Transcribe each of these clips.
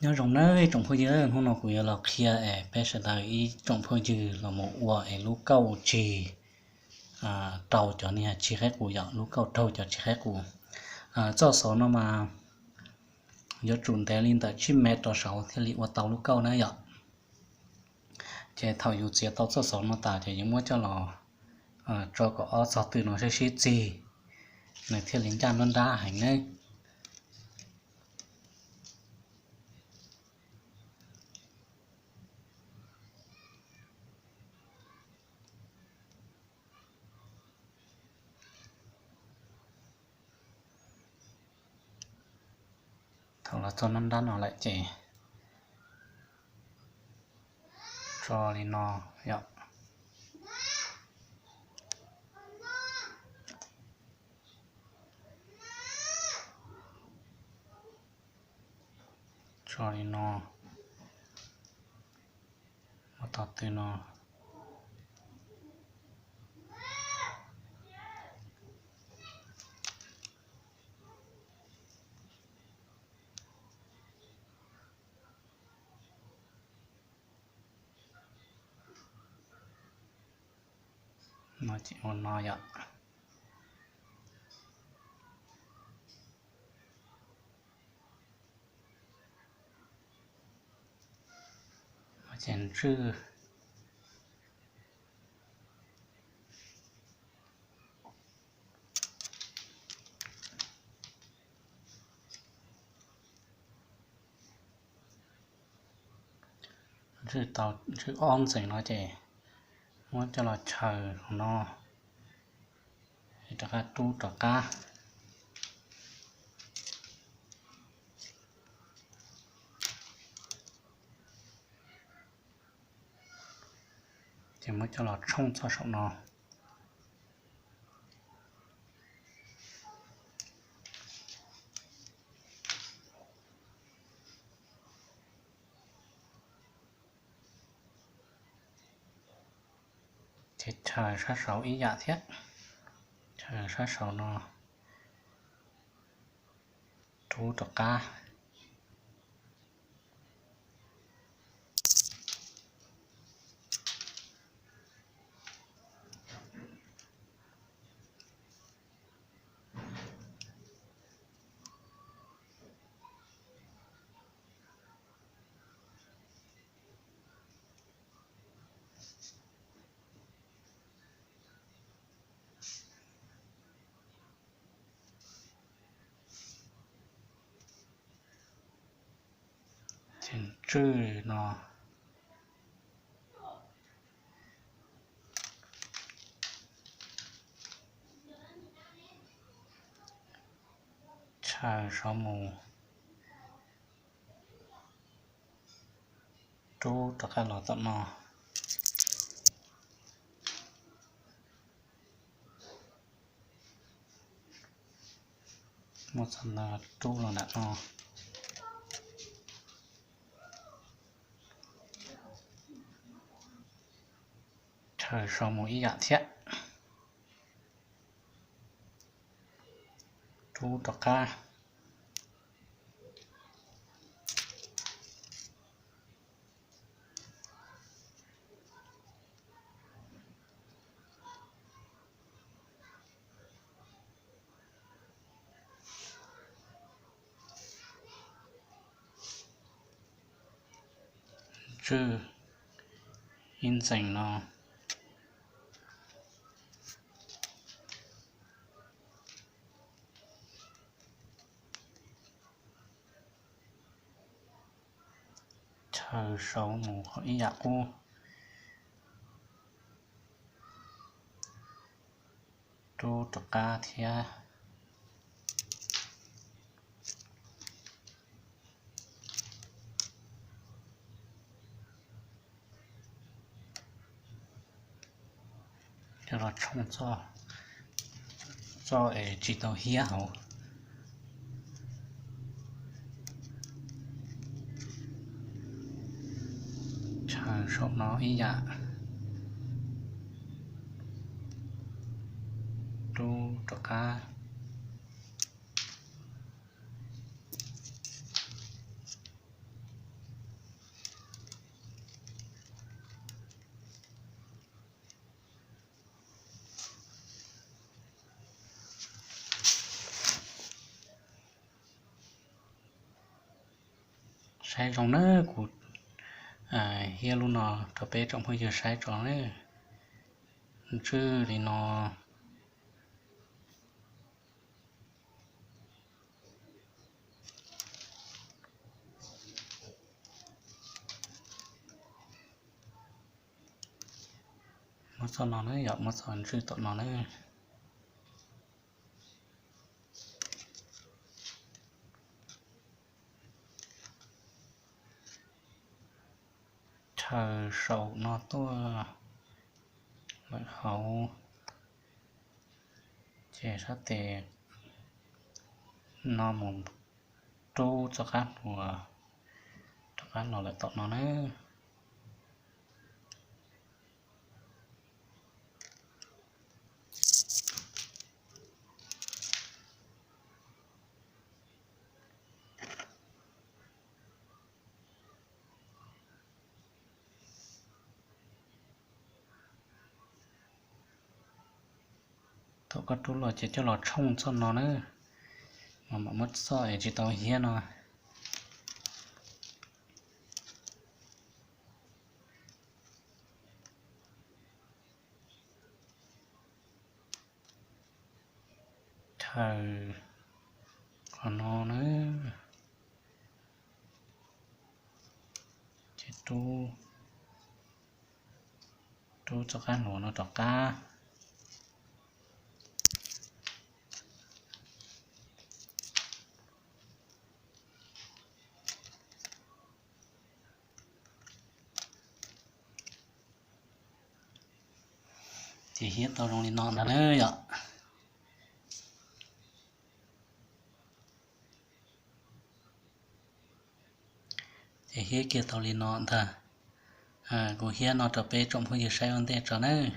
Nyob zoo nawb tsoom phooj ywg, hnub no kuv yuav los qhia es peb sawv daws ib tsoom phooj ywg los mus ua es lub kauj tsig raug cov niag tsig qaib qus yom, lub kauj raug cov tsig qaib qus. Txoj xov no mas yuav tsum ntev li ntawm tsib mev rau saud thiaj li ua tau lub kauj na yom. Ces thaum yus txiav tau txoj xov no tas ces yus muab coj los tso kom ob txog tw no sib sib txig, nws thiaj li ncaj nruab nrab heev nawb. Thaum los txog nruab nrab no lawm ces tso li no yom. Tso li no, muab tog tw no. No ces ua no yom. Ces ntswj, ntswj tau, ntswj ob ntxees no ces muab coj los chaws hauv no, rov qab rub rov qab. Ces muab coj los tshooj txoj saum no. Ces chaws sab saud ib yam thiab, chaws sab saud no rub rov qab. Ces ntswj no, chaws saud mus, rub rov qab los tom no. Muab txoj ntawd rub los nram no. Chaws saud mus ib yam thiab. Rub rov qab. Ntswj ib ntxees no. Chaws saud mus ib yam qub. Rub rov qab thiab. Coj los tshooj txoj es tsis tau hiab hauv. Chaws saum no ib yam. Rub rov qab. Saib zoo nawb, kuv hiab lub no rau peb tsoom phooj ywg saib tso nawb. Ntswj li no. Muab txoj no na yom, muab txoj ntswj tom no na. Chaws saum no tuaj lawm hauv, ces sab tes no mus rub txoj qab hluas rov qab los lawm tom no na. Thaum koj rub los ces coj los tshooj txoj no na, mas mam muab txoj es tsis tau hiab no. Chaws qhov no na, ces rub, rub txoj qab hluas no rov qab. Ces hiab tau zoo li no ntag na yom. Ces hiab kiag tau li no ntag. Kuv hiab no rau peb tsoom phooj ywg saib ua ntej tso nawb.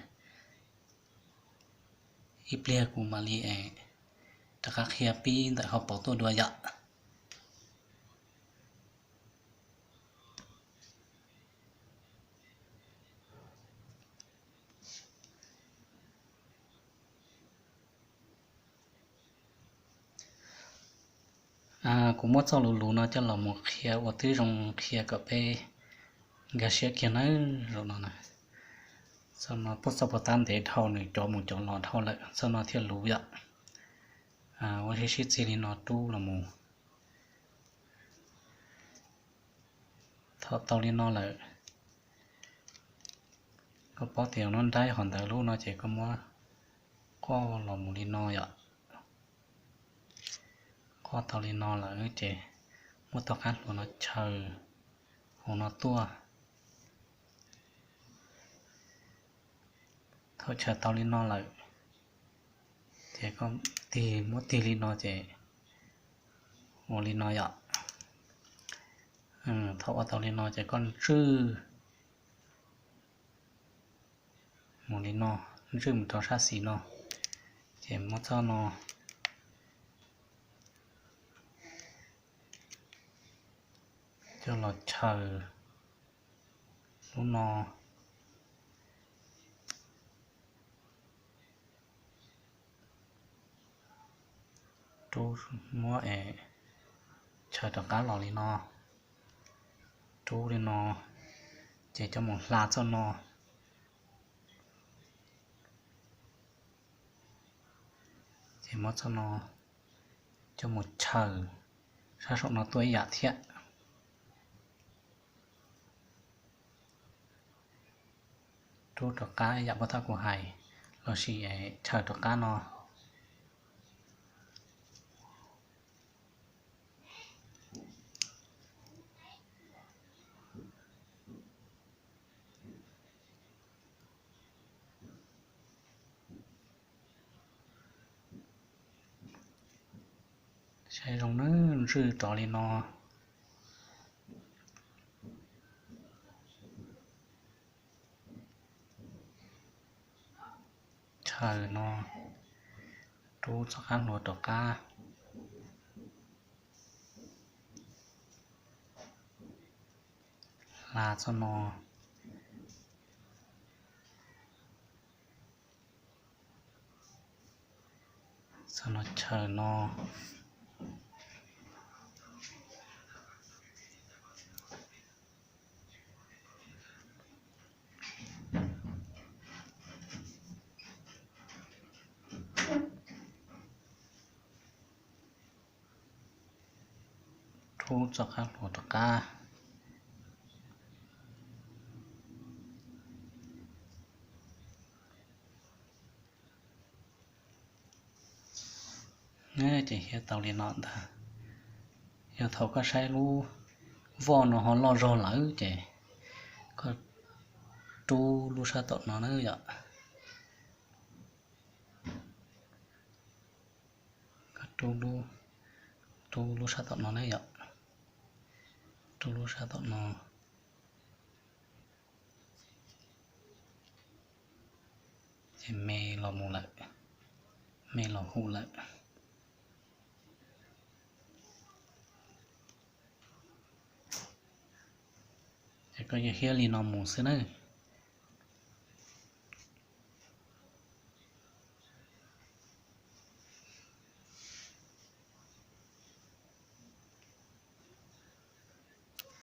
Ib pliag kuv mam li rov qab qhia pib ntawm hauv paus tuaj dua yom. Kuv muab txoj luv luv no coj los mus qhia ua tib zoo qhia kom peb nkag siab kiag nawb zaum no na. Txoj no puag txoj puag tab ntev dhau nws cov mus cov los dhau lawm txoj no thiaj luv yom. Ua sib sib txig li no rub los mus. Thaum tau li no lawm, koj paub tias no nraib hov ntawd lub no ces koj muab qoj los mus li no yom. Qoj tau li no lawm ces muab tau qab hluas no chaws hauv no tuaj. Thaum chaws tau li no lawm ces koj tig, muab tig li no ces ua li no yom. Thaum ua tau li no ces koj ntswj mus li no, ntswj mus rau sab xis no, ces muab txoj no coj los chaws lub no. Rub, muab es chaws rov qab los li no, rub li no, ces coj mus hla txoj no, ces muab txoj no coj mus chaws sab saum no tuaj ib yam thiab. Rub rov qab ib yam puag ta kuv hais, los sis chaws rov qab no. Saib zoo na, ntswj rov li no. Chaws no, rub txoj qab hluas rov qab, hla txoj no, txoj no chaws no, Rub txoj qab hluas rov qab. Ces hiab tau li no ntag. Yog thaum koj saib lub voj no ho loj zog lawm ces koj rub lub sab tom no na yom. Koj rub lub sab tom no na yom. Rub lub sab tom no. Ces me los mus lawm, me los hu lawm. Ces koj yog hiab li no mus xwb na.